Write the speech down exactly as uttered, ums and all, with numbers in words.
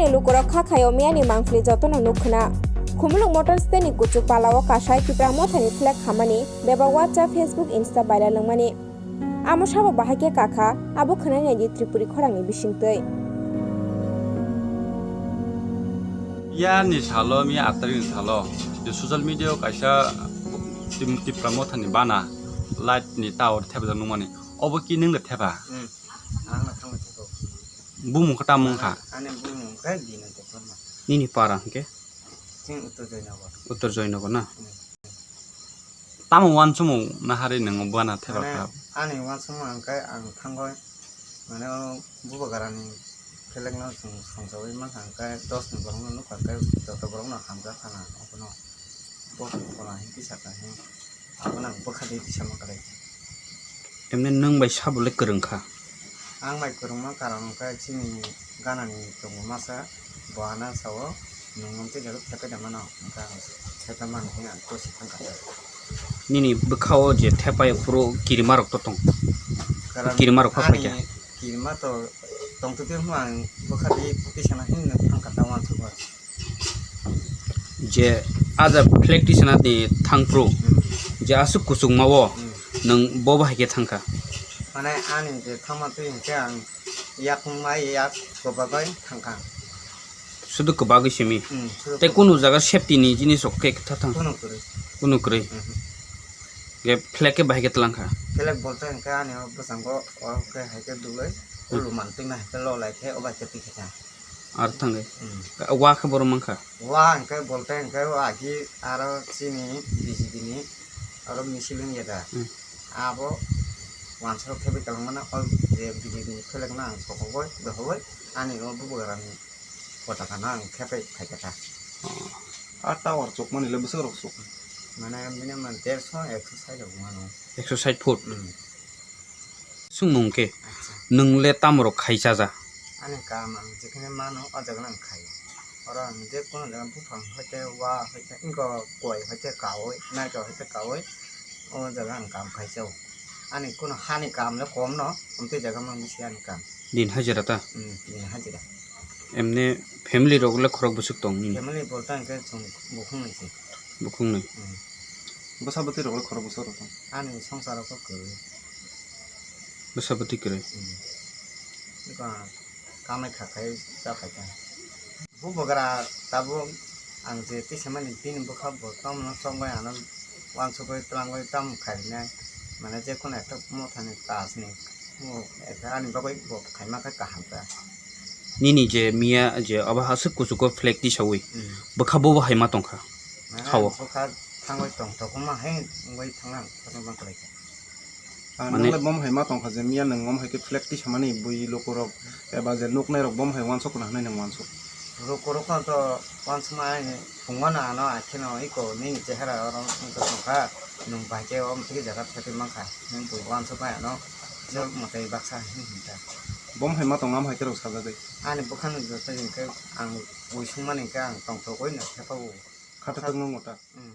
Lukurok kha khaio miyani mangpili jotono nuk khna. Khumulwng Motor Stand ni kuchuk palao kasai Tipra Mothani flag khamani, bebak WhatsApp, Facebook, Insta viral wngmani. Amo sabo bahai khe kakha, abo khwnai naidi Tripuri khorangni bisingtwi. Miyani salo, miya aat tarikni salo, je social media o kaisa Tim-, Tipra Mothani bana light ni tower thepjak nukmani. Obo ki nwng da thepa? Hmm. Ang na thangwi thepha. Bumung khe tamo wngkha? Ani bumung khe Dina Debbarma. Nini para hwnkhe? Chini Uttor Joynagar. Uttor Joynagar na? Hmm. Tamo uansukmung naharwi nwng bana thepa kha? Mane, ani uansukmung hwnkhe ang thangwi, mane, o bubagrani flag no chwng songchawi mankha, hwnkhe dos ni borok no nukha, hwnkhe joto borok no hamjak khana, abono bo phola hinwi tisaka hinwi, abono ang bwkha de tisa mankha lai. Emne nwng bai sabo le kwrwng kha? Ang bai kwrwngma karon hwnkhe chini ganani tongo masa, bo ano sao, nwng mantwi jaga thepai da mano, hwnkhe ang thepai mani hwnwi ang kosi thangkha. Nini bwkha o je thepai phuru kirima rok to tong? Karon kirima rok ani phai khe? Kirima to tongtwtwi hwnba ang bwkha di tisana hinwi thangkha ta uansukha. Je aja flag tisana ni thangphru, hmm, je aswk kuchukma o, hmm, nwng bo bahai khe thangkha? Mane ani je thangma twi hwnkhe ang yakung mai yak kwbagwi thangkha. Sudu kwbagwi simi. Hmm, sudu kwbagwi. Tei kunu jaga safety ni jinis rok khe kha thang? Kunu kwrwi. Kunu kwrwi. Mhm. Ge flag khe bahai khe twlang kha? Flag bolte hwnkhe ani o bwskango o khe hai khe dugwi, hmm, o luman twima hai khe lolai khe o bai khe twi khe thang. Ar thangwi? Hmm. Wa khe borok mankha? Wa hwnkhe bolte hwnkhe o agi aro chini B J P ni aro misil wngya da. Hmm. Abo uansukhe bai kwlwngmano o je B J P ni flag no ang sokogoi dohogoi ani o bubagrani potaka no ang khepai phaikha ta. Oh. A tower chukmani le bwswk rok chuk? Mane minimum derso ekso sait rok mano. Ekso sait foot? Hmm. Swngmung khe, acha, nwng le tamo rok khai chaja? Ani kaam ang jekhene mano, o jaga no ang khai. Oro ang je kono jaga buphang hoite, wa hoite, wngkha koi hoite kaui, naikol hoite kaui, o jaga ang kaam khai chao. Ani kono hani kaam le kom no, omtwi jaga mang bisi ani kaam. Din hajira ta? Hmm, din hajira. Emne family rok le khorok bwswk tong nini? Family bolte hwnkhe chwng bukhung nai se. Bukhung nai? Hmm. Bwsa bwtwi rok le khorok bwswk rok tong? Ani songsar rok kwrwi. Bwsa bwtwi kwrwi. Hmm. Eba kamai kha khai cha khai ta. Bubagra tabuk ang je tisamani bini bwkha bo tamo no chongbai ano uansugwi twlangwi tamo khainai. Mane je kono ekta mothani kajni mo ekta ani bagwi bo khaima khe kaham kha. Nini je miya je obo aswk kuchugo flag tisawi, hmm, bwkha bobo hai ma tongkha. Mane sao. Bwkha thangwi tong tokma hai wngwi thangna ang khorokma kwlai kha. Ah, mane nang le bom hai ma tongkha je miya nwng bom hai khe flag tisamani bui lukurok eba je nuknairok bom hai uansuk na hinwi nwng uansuk? Lukurok no to uansukma ani phungmano ano akheno iko nini chehara oro wngkha tongkha, nwng bai khe o mwtwi jaga thepwi mankha, nwng bui uansukmai ano je mwtai baksa hinwi hinta. Bom hai ma tong am hai khe rok sajagwi? Ani bwkhano joto hinkhe ang bui sungmani hinkhe ang tongthogwi no thepago. Khathwk wngmo ta? Hmm.